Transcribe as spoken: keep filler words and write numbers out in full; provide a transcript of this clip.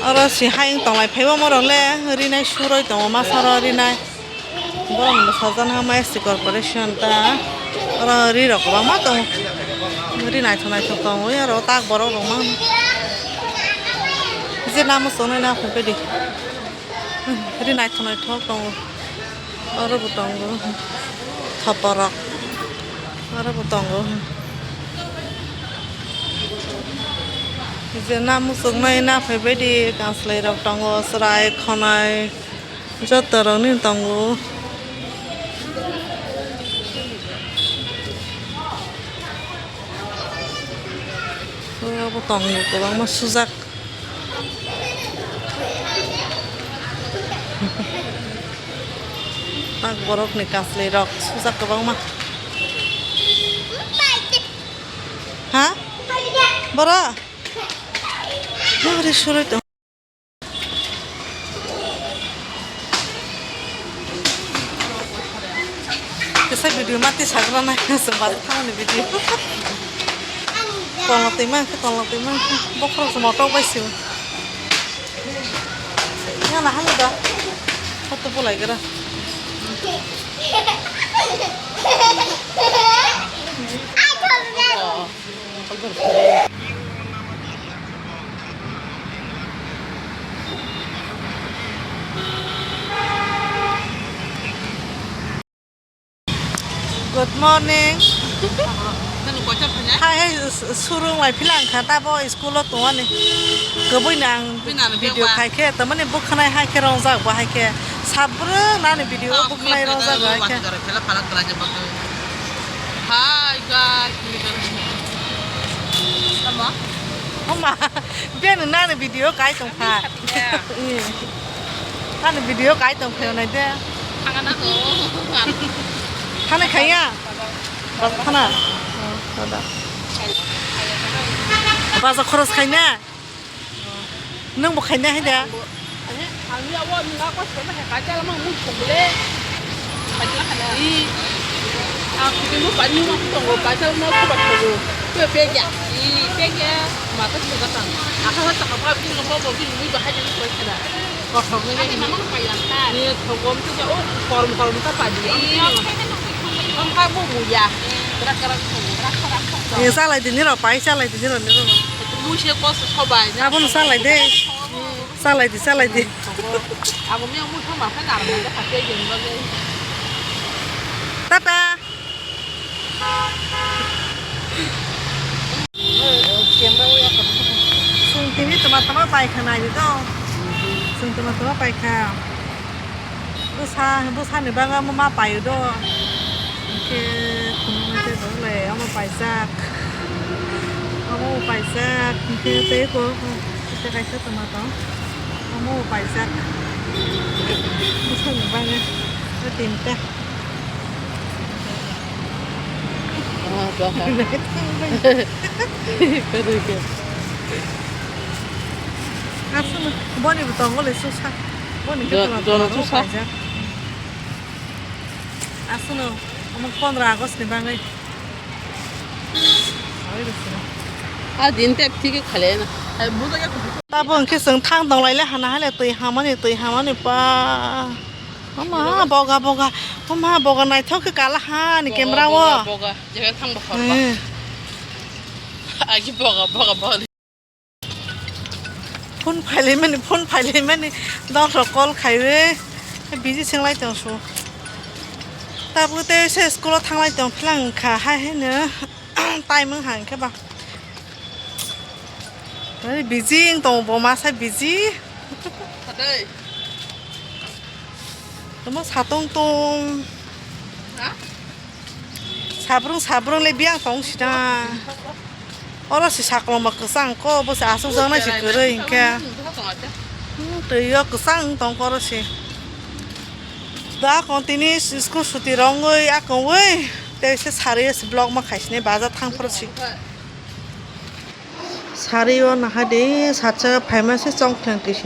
Oro si hai wng tonglai phaibo morok le rinai suroi tongo masa oro rinai. Borok ni bwsajani hama S T corporation ta. Oro ri rok kwbangma tongo. Ri naithok naithok tongo oro tak borok rok ma. Je namo chongnai na phai di. Ri naithok naithok tongo. Oro bo tongo. Thoporok. Oro bo tongo. Je na muchuknai na phaibaidi kanchwlwi rok tongo, chwrai khonai joto rok ni tongo. Oro bo tongo kwbangma sujak. Tak borok ni kaslwi rok sujak kwbangma. Ha? Bora? Bora suroi tong. Kisa video mati sagra nai, sembari thangni video. Tongla twi mankhe, tongla twi mankhe. Bokhorok se motok bai sio. Yana hali da. Photo bolai gra. Good morning. Hai hai, s-, surung lai phila wngkha, tabo school o tongmani. Kwbui nang video khai khe, tamani bwkhanai hai khe rongjak bo hai khe. Sabrwng nani video o bwkhanai rongjak bo hai khe. Hi guys. Tamo? Oma, bini nani video kai tong kha. Ani video kai tong kha nai de. Thangana ko. Thana khaya. Bas thana. Oh, dada. Bas khoros khai na. Nang bo khai na hai da. Ang ya wa nang ko se ma khai ta ma mu thong le. Khai ta na. I. Ang ku mu pa ni ma thong ko khai ta ma ko ba thong ko. Pe pe ya. I pe ya. Ma ta thong ka tang. A ka ta ka ba bi no bo bi ni ba hai ni ko ta. Kosom ni ni. Ni thogom tu ja o korom korom ta pa di. Om ka bo mu ya. Krak krak thogom. Ni salai di ni ro pai salai di ni ro ni ro. Mu se ko so bai. Abon salai de. Salai di salai di. Abo mi mu thoma ka na ma ka pe di ba. Tata. Chwng tini tama tama pai kha nai di to. Chwng tama tama pai kha. Bwsa, bwsani bagwi omo ma paio do. Hinkhe khunui khe dole omo paijak. Omo paijak. Hinkhe tei ko, ko, kaisa kaisa tama tong. Omo paijak. Bwsani bagwi. O tinta. Ah, doha. Kadai ke. Aswk no, boni bo tongo le susa. Boni khe do-, toma dono toma susa. Paijak. Aswk no, omo pondro August ni bagwi. Oi, rwsino. A din tep thik khalena. Tabo hwnkhe chwng thang tong lai le hana hale twi hamani, twi hamani pa. Oma boga boga, oma boga naithok khe kala ha ni camera o. Boga, boga, boga. Jaga thang boga. Hmm. Agi boga, boga, boga. Phone phailai mani, phone phailai mani, dol rok call khaiwi, busy swnglai tong su. Tabuk tei se school o thanglai tong philang kha, hai haino time wng kha hwnkhe ba. Busy wng tongo bo masa busy. Tamo satong tong. Ha? Sabrung sabrung le biyang tong sida. Oro si saklong ba kwchang ko bo se asuk jang nai si kwrwi hinkhe. Hmm, twi o kwchang tong koro si. Da kon tini school suti rongwi akongwi tei se sari vlog ma khaisini baja thang phoro si. Sari o naha di satsa phaima se chongthang twi si.